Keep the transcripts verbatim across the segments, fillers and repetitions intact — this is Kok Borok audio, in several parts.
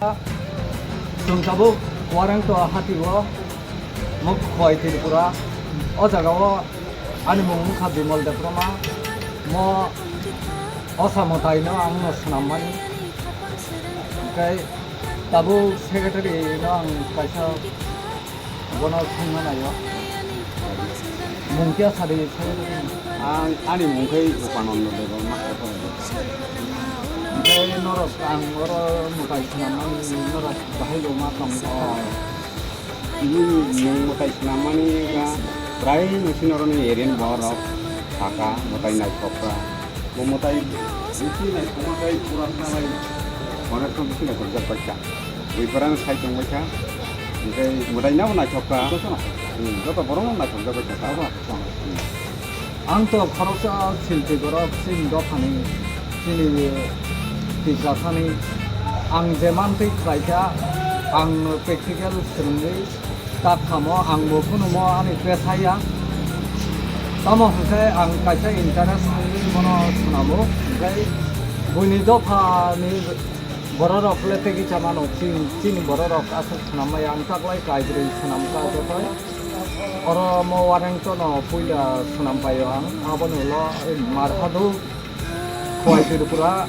Chwng tabuk Warengto hatio, mo Khowai Tripura. O jagao ani mung wngkha Bimal Debbarma. Mo Osa mwtaino ang no swnammani. Hwnkhe tabuk secretary no ang kaisa bono swngna naio. Mung khe sadi secretary. Ang, ani mung khe Upananda Debbarma. Hwnkhe norok ang oro mwtai swnammani norok bahai bo ma tong. Bini mung mwtai swnammani wngkha, prai nisi norokni area ni borok sakha, mwtai naithokha. Bo mwtai nisi naithokma khe pura khlai, onek khe bisi naithokjak paikha. Buiphara no sai tongbaikha, hwnkhe mwtai no naithokha. Hmm, joto borok no naithokjak paikha. Ang to khoroksa silti borok chini dophani, chini Tiprasani, ang je mantwi khlaikha, ang practical swrwngwi tak khamo, ang bo khunumo ani pesa ya. Tamo hwnkhe ang kaisa interest wngwi bono swnamo, hwnkhe buini dophani bororok le tegi chamano, chin-, chini bororok aswk swnam maya, ang taklai kaibrwi swnamkha jotoi. Oro mo Warengto no puila swnam paio ang, aboni ulo Marhadu, Khowai Tripura,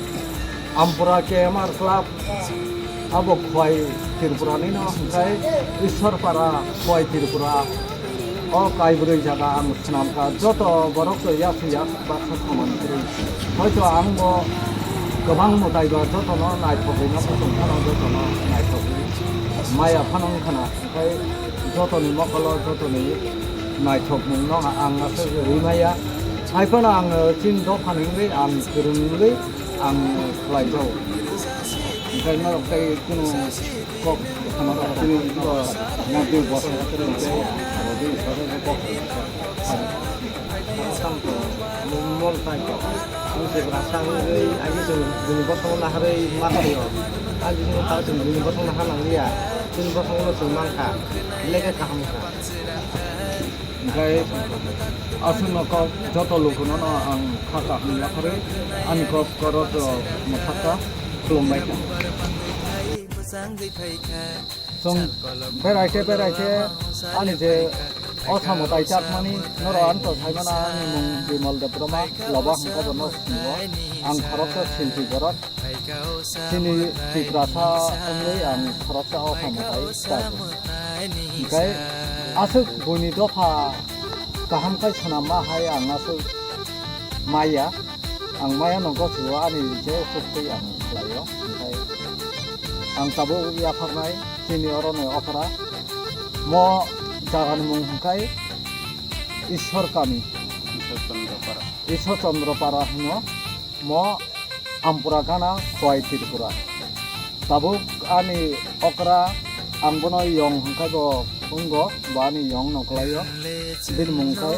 Ampura K M R Club, abo Khowai Tripura ni no, hwnkhe Ishwarpara, Khowai Tripura, o kaibrwi jaga ang swnamkha, joto borok to yak yak baksa samani kwrwi. Hoito ang bo kwbang mwtai ba jotono naithogwi no, jotono naithogwi maya phano wngkhana. Hwnkhe jotoni mokolo, jotoni naithokmungno ang aswk rwi maya. Hai phano ang chini dophani wngwi ang kwrwng wngwi ang khlai jago. Hwnkhe norok tei kunu kok khama rok chini bo nabdi bosong kok. Tamo mol tai ko. Ang se brasa ang rei, agi se bini bosong na harei ma khayo. Agi se ta se bini bosong na hanang liya. Bini bosong no se mang kha. Leke kaham kha. Hwnkhe aswkno kok joto lukuno no ang kha kaham yapharwi ani kok korok rok mwthakha, khulumbai kha. Chwng berai khe, berai khe ani je o samo tai chakmani norok ang to saimano, ani mung Bimal Debbarma, Loba hwnkhe bono sinigo. Ang khoroksa silti borok, chini Tiprasa wngwi ang khoroksa o samo tai chago. Hwnkhe aswk buini dopha kaham khai swnamma hai ang aswk maya, ang maya no gosio ani je suktwi ang khlaio. Hwnkhe ang tabuk yapharnai chini oroni okra. Mo jagani mung hwnkhe Ishwar Kami, Ishwar Chandra Para. Ishwar Chandra Para hino. Mo Ampura gana Khowai Tripura. Tabuk ani okra ang bono yong hwnkhe bo wngo, bo ani yong no kwlaio. Bini mung khe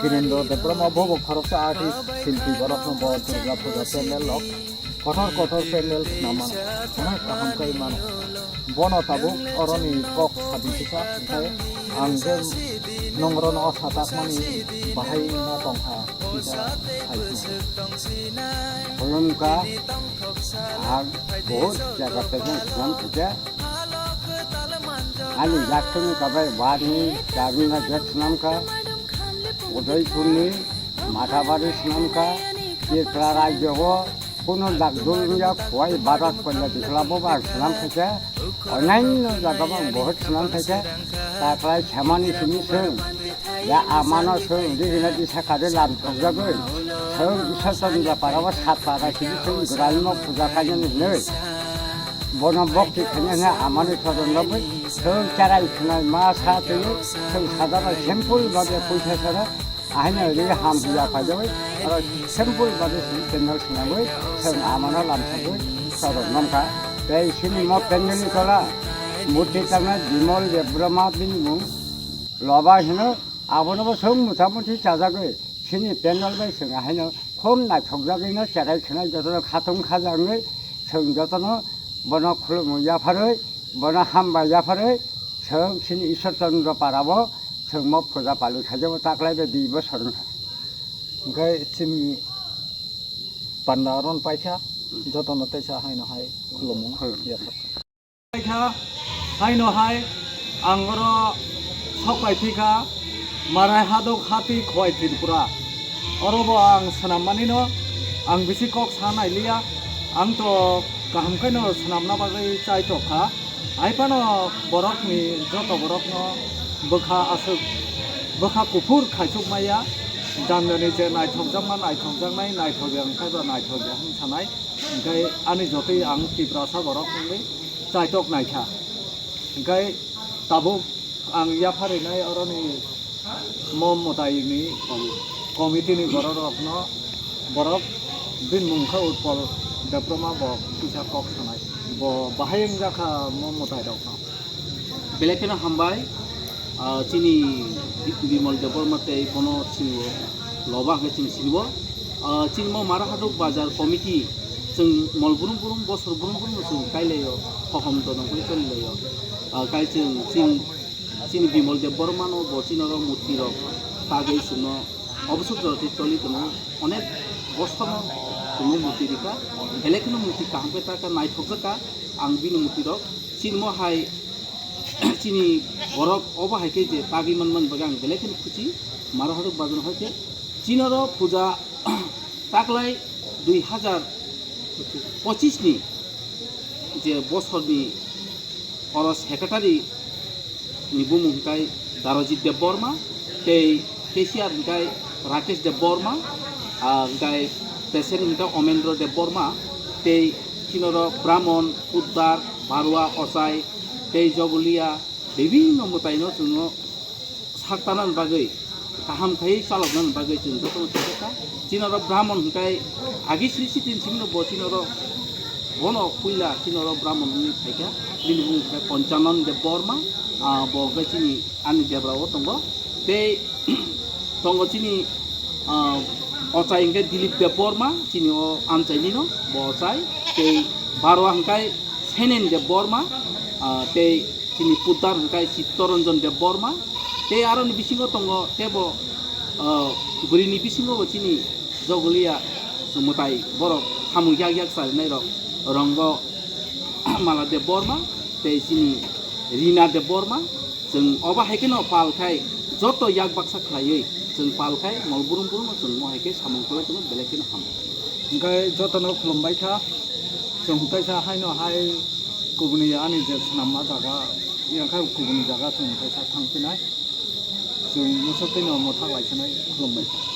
Girendra Debbarma, bo bo khoroksa artist, silpi borok no bo Durga Puja pandal rok. Kotor kotor pandal swnam mano, onek kaham khe mano. Bono tabuk oroni kok sadi kisa, hwnkhe ang je nongrokno o satakmani bahai ma tongkha, kisa hai khulumkha, ang bahut jaga tei swnam khaikha. Ani jak thwngwi kabai barni charni na jak swnamkha, Udaipurni Mathabari swnamkha, Tripura rajyo o Kuno dakdul wngya, Khowai Barat Koila Dikla bo ba swnam khaikha, onyaino jaga bo ang bohot swnam khaikha, ta khlai khamani simi swng, ya amano swng, di hina di sakha de lam thokjagwi, swng Ishwar Chandra Para bo sat para simi swng gwdalno puja khainani hinwi, bono bokti khaina hwnwi amani soron rogwi, swng cherai khwnai ma sa twi, swng sadaba simple babe puisa sara, Ahaino ri ham huya phaidoi, aro simple bade sini channel swnamwi, chwng amano lamsogwi, chwng nongkha. Tei sini mo pandal ni tola, murti tangna Bimal Debbarma bini mung, Loba hino, abono bo chwng mota moti chajagwi, sini pandal bai chwng ahaino, khum naithokjagwino cherai khwnai jotono khatung khajangwi, chwng jotono bono khulumwi yapharwi, bono hambai yapharwi, chwng sini Ishwar Chandra Para bo, Chwng mo puja pali khaijabo taklai bai dui bosor wngkha. Hwnkhe chini panda aron paikha, jotono teisa haino hai khulumung. Khulum. Yapharkha. Haino hai ang oro sok pai phi kha Marai Haduk Hati Khowai Tripura. Oro bo ang swnam mani no ang bisi kok sa nai liya. Ang to kaham khe no swnam na bagwi chai tok kha. Hai phano borok ni joto borok no bwkha aswk bwkha kuphur khaisuk maya. Jang jani je naithok jakma naithok jaknai naithok ya wngkha ba naithok ya wng sanai. Hingkhe ani jotoi ang Tiprasa borok wngwi chaitok naikha. Hingkhe tabuk ang yapharinai oroni mo mwtaini committee ni borok rokno borok bini mung khe Utpal Debbarma bo kisa kok sanai. Bo bahai wngjakha mo mwtai rokno. Belai kheno hambai, ah, chini Bi-, Bimal Debbarma tei bono chini o loba hwnkhe chini sini o. Ah, chini mo Mara Haduk Bazar Committee chwng mol brum brum bosor brum brum no chwng kailaio, hohom to nongkhorwi cholilaio. Ah, kai chwng chini, chini Bimal Debbarma no bo chini oro murti rok tagwi chwngno obosor jora tei choli tongo, onek bosor no chwngno murti rikha, belai kheno murti kaham khe takha naithok jakha ang bini murti rok. Chini mo hai chini borok obo hai khe je tagwi manmani bagwi ang belai kheno khusi. Mara Haduk Bazar hai khe chini oro puja taklai dui hazar pochis ni je bosorni oro secretary ni bumung hwnkhe Darajit Debbarma tei cashier hwnkhe Rakesh Debbarma, ah, hwnkhe president hwnkhe Omendra Debbarma tei chini oro Brahmon, Putdar, Barua, Ochai tei Jogolia bibinno mwtaino chwngno saktanani bagwi, kaham khai chaloknani bagwi chwng jotono chajak kha. Chini oro Brahmon hwnkhe agi sri sitin simi no bo chini oro bono puila chini oro Brahmon wngwi phaikha. Bini bumung hwnkhe Ponchanan Debbarma, ah, bo hwnkhe chini ani debra o tongo. Tei tongo chini, ah, ochai hwnkhe Dilip Debbarma, chini o amchaini no bo ochai. Tei Barua hwnkhe Senen Debbarma, ah, tei chini pudar hwnkhe Chittoranjan Debbarma, tei aroni bisingo tongo tebo, ah, bwrwini bisingo bo chini Jogolia mwtai borok samung yak yak charinai rok Rongo Mala Debbarma tei chini Rina Debbarma. Chwng obo hai kheno pal khai joto yak baksa khlaiwi chwng pal khai mol brum brum no chwng mo hai khe samung kwlai tongo belai kheno hamo. Hwnkhe jotono khulumbai kha. Chwng hwnkhe sa haino hai kubuni ani je swnamma jaga, yang khe kubuni jaga chwng hwnkhe sa thang phinai. Chwng muchuk twi no mwthak lai sanai khulumbai kha.